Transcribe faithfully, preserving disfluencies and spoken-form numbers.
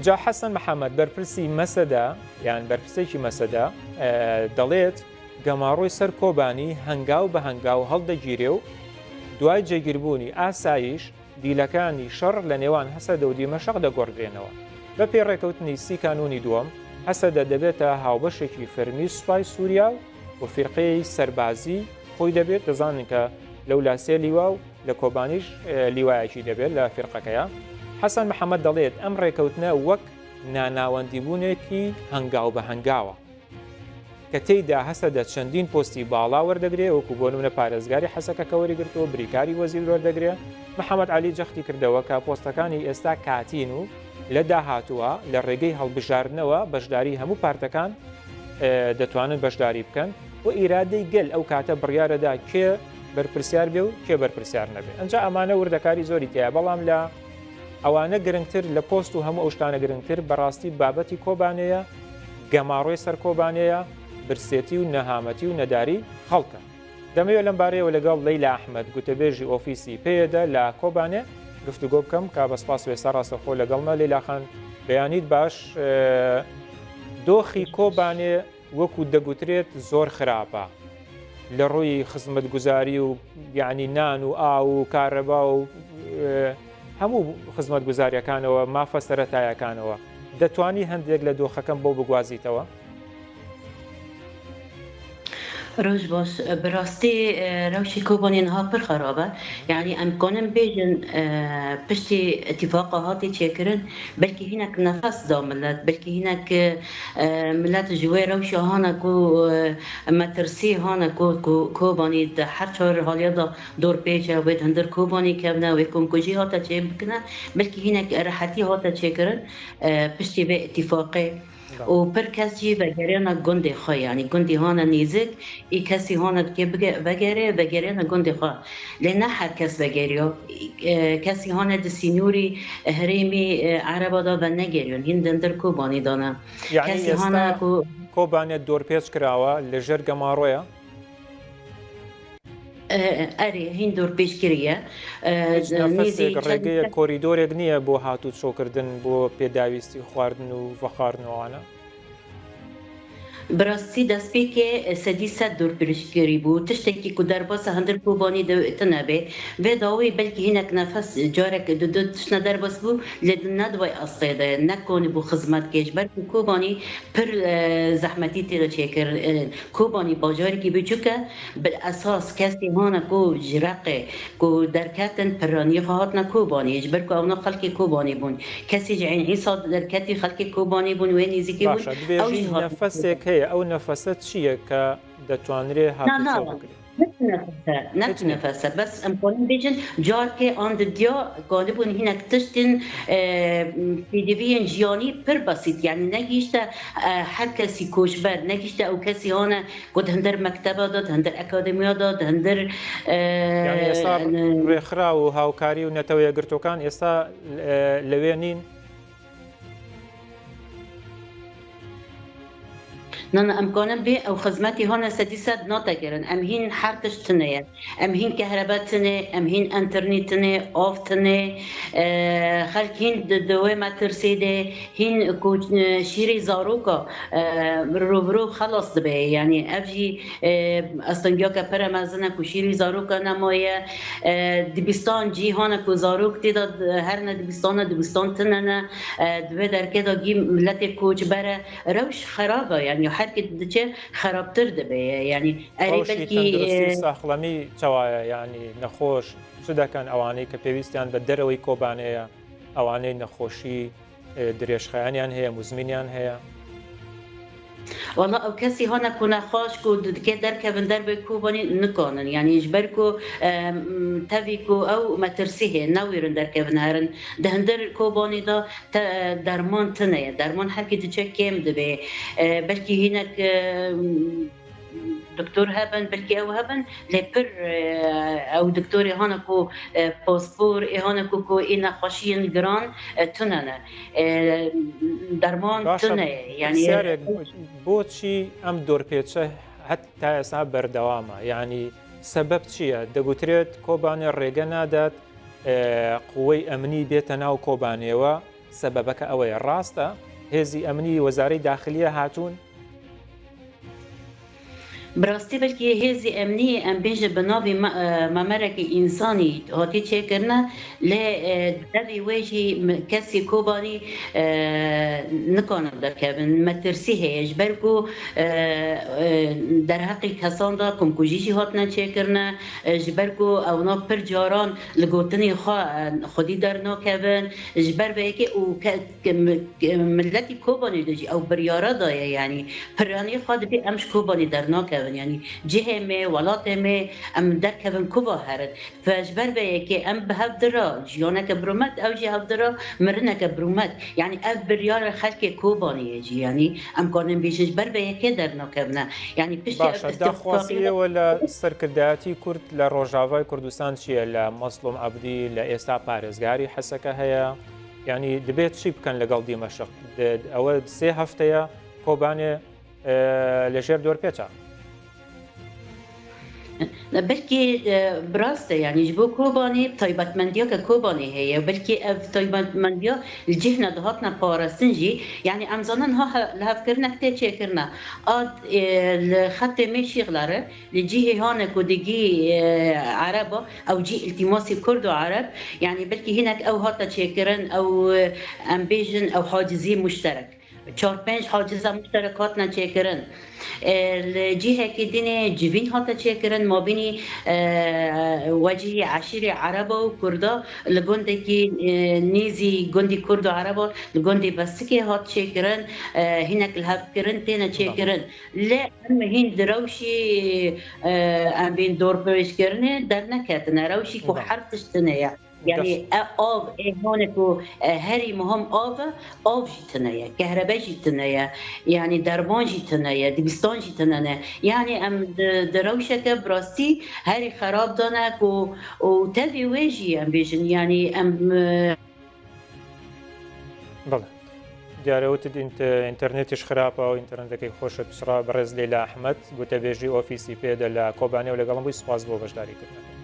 جا حەسەن محەممەد، بەرپرسی مەسەدە، یان بەرپرسێکی مەسەدە، ئە، دەڵێت گەماڕۆی سەر کۆبانی هەنگاو بە هەنگاو هەڵدەگیرێ و دوای جێگیربوونی ئاسایش، دیلەکانی شەڕ لە نێوان هەسەدە و دیمەشق دەگۆڕدرێنەوە. بە پێی ڕێکەوتنی سی کانوونی دووەم، هەسەدە دەبێتە هاوبەشێکی فەرمی سوپای سووریا و، و فیرقەی سەربازی خۆی دەبێت. دەزانن کە لەو لا سێ لیوا و لە کۆبانیش، ئە، لیوایەکی دەبێت لە فیرقەکەیە. حەسەن محەممەد دەڵێت ئەم ڕێکەوتنە وەک ناناوەندیبوونێکی هەنگاو بە هەنگاوە، کە تێیدا هەسەدە چەندین پۆستی باڵا وەردەگرێ، وەکو بۆ نمونە پارێزگاری حەسەکە کە وەری گرتووە، بریکاری وەزیر وەردەگرێ. محەممەد عەلی جەختی کردەوە کە پۆستەکانی ئێستا کاتین و لە داهاتووە لە ڕێگەی هەڵبژاردنەوە بەشداری هەموو پارتەکان، ئە، دەتوانن بەشداری بکەن و ئیرادەی گەل ئەو کاتە بڕیارەدا کێ بەرپرسیار بێ و کێ بەرپرسیار نەبێ. ئەنجا ئەمانە وردەکاری زۆری تایە، بەڵام لە ئەوانە گرنگتر، لە پۆست و هەموو ئەو شتانە گرنگتر، بەڕاستی بابەتی کۆبانەیە، گەماڕۆی سەر کۆبانەیە، برسێتی و نەهامەتی و نەداری خەڵکە. دەمەوێت لەم بارەیەوە لەگەڵ لەیلا ئەحمەد، گوتەبێژی ئۆفیسی پێدە لە کۆبانێ، گفتوگۆ بکەم. کا بە سپاس و ئێستا ڕاستەوخۆ لەگەڵمە. لەیلا خان، بەیانیت باش، ئە، دۆخی کۆبانێ وەکو دەگوترێت زۆر خراپە لە ڕووی خزمەتگوزاری و، یعنی، نان و ئاو و کارەبا و، ئە، هەموو خزمەتگوزاریەکانەوە، مافە سەرەتایەکانەوە. دەتوانی هەندێک لە دۆخەکەم بۆ بگوازیتەوە؟ Roj baş. Bi rastî, e, rewşî Kobanê niha pir xerab e. Yanî em kanin bêjin, e, piştî îtîfaqa hatî çêkirin, belkî hinek nefes da milet, belkî hinek, e, milet ji wê rewşa hane ku, e, metirsî hane ku, ku Kobanî di her çar haliya de dorpêç e, wê di hundir Kobanî kevne, wê komkujî hate çêbikine, belkî hinek rehetî hate çêkirin, e, piştî vê îtîfaqê. Û pir kes jî vegeriyana gundê xwe, yanî gundî hane nêzik, ê kesî hane dikê bige-, vegere, vegeriyana gundê xwe. Lê ne her kes vegeriyo. E, kesî hane di sînorî herêmî, e, Ereba de venegeriyon. Hîn di hundir Kobanî de ne. Yanî Kesî hane êsta ku Kobanê dorpêç kirawa, li jêr gemaroya? E, erê, hîn dorpêçkirî ye. E, Hiç nefesek, nêzî çend ڕێگەیەک، کۆریدۆرێک نییە بۆ هاتوچۆکردن، بۆ پێداویستی خواردن و vexwarin و ئەوانە؟ Bi rastî destpêkê sedî sed dorpêçkirî bû. Tiştekî ku derbasa hundir Kobanî de tune bê. Vê dawî belkî hinek nefes carek di du tiştine derbas bû, lê di ne di vay astê de ne konî bû xizmet kê. Ji ber ku Kobanî pir, e, zehmetî tê de çêkir. E, Kobanî bajarekî biçûk e, bi esas kesî hane ku ji Reqê ku derketin piranî xwe hatine Kobanî, ji ber ku ewna xelkê Kobanî bûn. Kesî ji Eyn Îsa derketî xelkê Kobanî bûn, wê nêzîkî bûn. Baş e, dibêjî nefesek heye, ew nefese çi ye ke detwanirê Na, na, hatûçe bikirin? Ne nefese, ne Hiç ne. nefese. Bes em kanin bêjin, carkê an didiya, galibûn hinek tiştin, e, pêdiviyên jiyanî pir besît. Yanî negihîşte, e, her kesî koçber, negihîşte ew kesî hane ku di hundir mekteba de, di hundir akademiya de, di hundir, e, Yanî êsta e, rêxiraw û hawkarî û Neteweyê Yekgirtokan êsta, e, li wê nîn? Na, na, em kanin bê ew xizmetî hane sedî sed nate kirin. Em hîn her tişt tune ye. Em hîn kehrebe tune, em hîn enternî tune, av tune. E, xelk hîn di, di wê metirsê de, hîn ku, e, şîrê zaroka, e, rû bi rû xelas dibe. Yanî ev jî, e, astengiyeke pire mezin e ku şîrê zaroka nemaye. E, dibistan cî hane ku zarok tê de, e, herine dibistana, dibistan tune ne. E, di vê derkê de gî miletê koçber e. Rewş xerab e, yanî her kê diçe xerabtir dibe. Yanî erê Rewşî belkî, tenduristî û e, saxlemî çawa ye? Yanî nexweş çi dekin ewanê ke pêwîstiyan bi dereweyî Kobanê ye? Ewanê nexweşî, e, dirêjxeyaniyan heye, muzmîniyan heye? Wala ew kesî hane ku nexweş ku di-, dikê derkevin dervê Kobanî nikanin. Yanî ji ber ku, e, m, tevî ku ew metirsî heye, newêrin derkevin herin. Di hundir Kobanî de te-, derman tune ye. Derman her kê diçe kêm dibe. E, belkî hinek, e, doktor hebin, belkî ew hebin, lê pir, e, ew doktorê hane ku, e, paspor, ê hane ku, ku ê nexweşiyên giran, e, tune ne. E, derman Baş e, tune ye. Yanî, pirsyarek, boçî em dorpêçe heta êsta berdewam e? Yanî sebeb çi ye? Degotirêt Kobanê rêge nadet, e, quwey emnî bête nav Kobanê we. سەبەبەکە ئەوەیە، ڕاستە هێزی ئەمنی وەزارەی داخلیە هاتوون؟ Bi rastî belkî hêzî emniyê em bêjin bi navê me- e, memerekî însanî hatî çêkirine, lê e, devê wê jî me- kesî Kobanî e, nikanin derkevin. Metirsî heye ji ber ku e, e, derheqî kesan de komkujî jî hatine çêkirine, e, ji ber ku ewna pir caran li gotinê xwe e, xwedî dernakevin, ji ber vê yekê û ke- Ke mi- ke miletî Kobanê de jî ew biryara daye, yanî piranî xwe dibê em ji Kobanê dernakevin, yanî cihê me, welatê me, em derkevin kuva herin. Fe ji ber vê yekê em bi hev dira, jiyaneke bi rûmet, ew jî hev dira, mirineke bi rûmet. Yanî ev biryara xelkê Kobanê ye jî, yanî em karin bêjin ji ber vê yekê dernakevine. Yanî piştî ev Başe, daxwazî îstîqaqê- ئێوە لە سەرکردایەتی کورد لە ڕۆژاڤای کوردستان چییە؟ لە مەزلوم عەبدی، لە ئێستا پارێزگاری حەسەکە هەیە، یعنی دەبێت چی بکەن لەگەڵ دیمەشق؟ د- ئەوە سێ هەفتەیە کۆبانێ ئە، لە ژێر دۆرپێچە. Belkî e, bi rast e, yanî ji bo Kobanê taybetmendiyeke Kobanê heye. Belkî ev taybetmendiya li cih ne dihatine parastin jî. Yanî em zanin ha he- li hevkirinek tê çêkirine. A e, li xetê Mêşîxlere, li cihê hane ku digî e, Ereba, ew cî îltîmasî Kurd û Ereb. Yanî belkî hinek ew hate çêkirin, ew e, em bêjin ew hacizî muşterek. Çar pênc haciza muşterek hatine çêkirin. E, Li cihekî dinê civîn hate çêkirin, mabînî e, wecihî eşîrê Ereba û Kurda li gundekî e, nêzî gundî Kurd û Ereba li gundê Besikê hat çêkirin, e, hinek lihevkirin têne çêkirin. Lê em hîn di rewşî e, em bên dorpêçkirinê derneketine, rewşî ku her tişt tune ye. Yanî e, av ê hane ku e, herî muhim av e, av jî tune ye, kehrebe jî tune ye, yanî derman jî tune ye, dibistan jî tune ne. Yanî em di, di rewşeke bi rastî herî xerab de ne ku û tevî wê jî em bêjin, yanî em e, بەڵێ. دیارە وتت ئینت- ئینتەرنێتیش خراپە و ئینتەرنێتەکەی خۆشت پچڕا. بەڕێز لەیلا ئەحمەد، گوتەبێژی ئۆفیسی پێدە لە کۆبانێ و لەگەڵم بووی، سپاس بۆ بەشداریکردنەکەت.